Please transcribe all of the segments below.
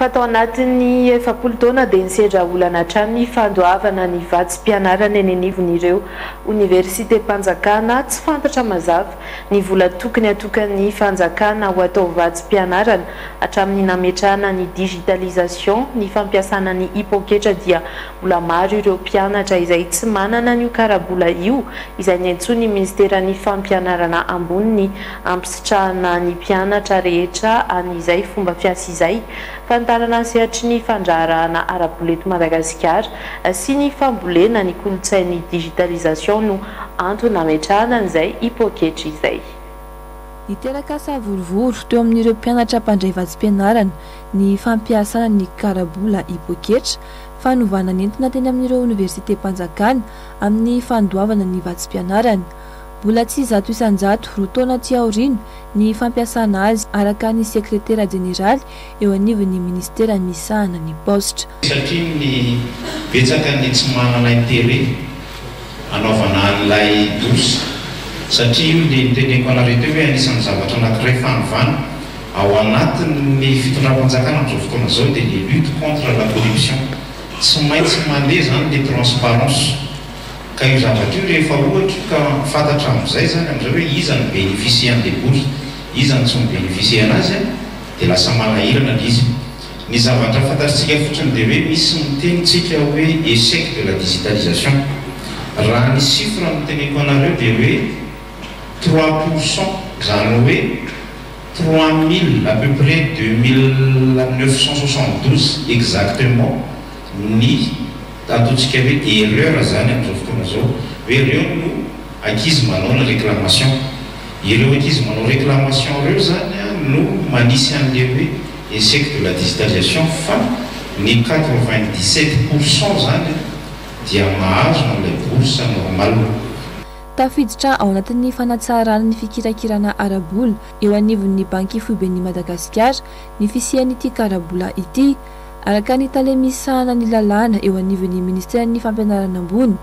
Fa tao anatin'ny 40 taona dia nisedra olana hatrany ny fandoavana ny vatsim-pianarana eny anivon'ireo oniversitem-panjakana. Tsy fantatra mazava ny vola tokony hatokan'ny fanjakana ho atao vatsim-pianarana. Hatramin'ny nametrahana ny digitalisation, ny fampiasana ny e-poketra dia mbola maro ireo mpianatra izay tsy manana an'io kara-bola io izay niantsoan'ny minisiteran'ny fampianarana ambony ny hampisitrahana ny mpianatra rehetra an'izay fomba fiasa izay. Fanitarana ny sehatry ny fandraharahana ara-bola eto Madagasikara sy ny fambolena ny kolontsain'ny digitalisation no antony nametrahana an'izay e-poketra izay. Niteraka savorovoro teo amin'ireo mpianatra mpandray vatsim-pianarana ny fampiasana ny kara-bola e-poketra, fanovana nentina teny amin'ireo oniversitem-panjakana amin'ny fandoavana ny vatsim-pianarana. Mbola tsy 100% roa taona aty aoriana ny fampiasana azy araka ny sekretera jeneraly eo anivon'ny minisitera misahana ny paositra. Satria ny betsaka ny tsy manana intérêt anaovana an'ilay bourse satria io le niteneniko anareo teo hoe anisan'ny zavatra anakiray fanovana ao anatin'ny fitondram-panjakana amin'izao fotoana izao dia ny lutte contre la corruption tsy maintsy mandeha zany le transparence Ka io zavatra io rehefa ohatra io ka fantatra amin'izay zany amin'izay hoe iza no mi-beneficier an'ilay bourse, iza no tsy mi-beneficier anazy an, dia lasa manahirana ilay izy. Ny zavatra fantatritsika fotsiny dia hoe misy miteny tsika hoe échec de la digitalisation. Raha ny chiffre no teneniko anareo dia hoe 3% izany hoe 3000 à peu près 2972 exactement ny Ataontsika hoe erreur zany amin'izao fotoana izao hoe ireo no ankizy manao ny réclamation. Ireo ankizy manao réclamation ireo zany no manisy an'le hoe échec de la digitalisation fa ny 97% zany dia mahazo an'ilay bourse normal. Tafiditra ao anatin'ny fanatsarana ny fikirakirana ara-bola eo anivon'ny Banky Foiben'i Madagasikara ny fisian'ity kara-bola ity. Araka ny tale misahana ny lalàna eo anivon'ny minisiteran'ny Fampianarana ambony,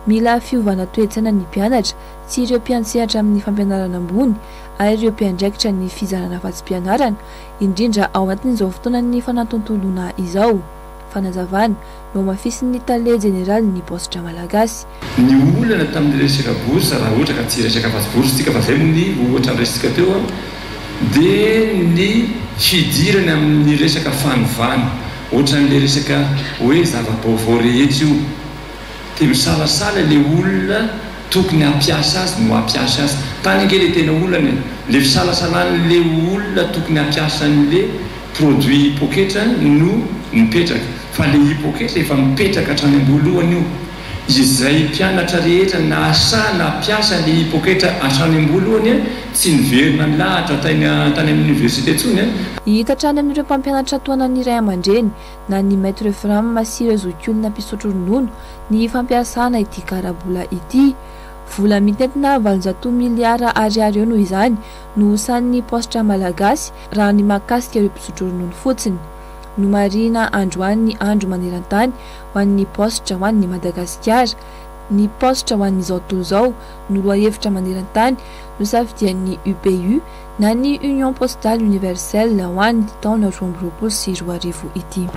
mila fiovana toe-tsaina ny mpianatra sy ireo mpiantsehatra amin'ny fampianarana ambony ary ireo mpiandraikitra ny fizarana vatsim-pianarana, indrindra ao anatin'izao fotoanan'ny fanatontoloana izao. Fanazavana, nohamafisin'ny tale jeneralin'ny Paositra Malagasy. Ny olana tamin'ny resaka bourse, raha ohatra ka tsy hiresaka afa-tsy bourse isika fa izay moa ny ohatra noraisintsika teo an, dia ny fidirany amin'ny resaka fanovana, ohatran'ilay resaka hoe zava-baovao rehetra io, dia misalasala ilay olona tokony hampiasa azy no hampiasa azy. Tany ange ilay tena olana e! Ilay fisalasalan'ilay olona tokony hampiasa an'ilay produit poketra no mipetraka, fa ilay poketra efa mipetraka hatrany am-boalohany io. Izay mpianatra rehetra nahasahy nampiasa ny poketra hatrany am-boalohany tsy niverina nilahatra tany tany amin'ny oniversite intsony. Hita hatrany amin'ireo mpampianatra tohanan'ny ray aman-dreny na ny Maître Fram sy ireo zokiolona mpisotro ronono ny fampiasana ity kara-bola ity. Vola mitentina 800 miliara ariary eo noho izany no hosanin'ny paositra malagasy raha ny mahakasika ireo mpisotro ronono fotsiny. Nomarihina androany ny andro maneran-tany ho an'ny paositra ho an'i Madagasikara. Ny paositra ho an'izao tontolo izao no lohahevitra maneran-tany nosafidian'ny UPU na ny Union Postale Universelle ho an'ity taona 2022 ity.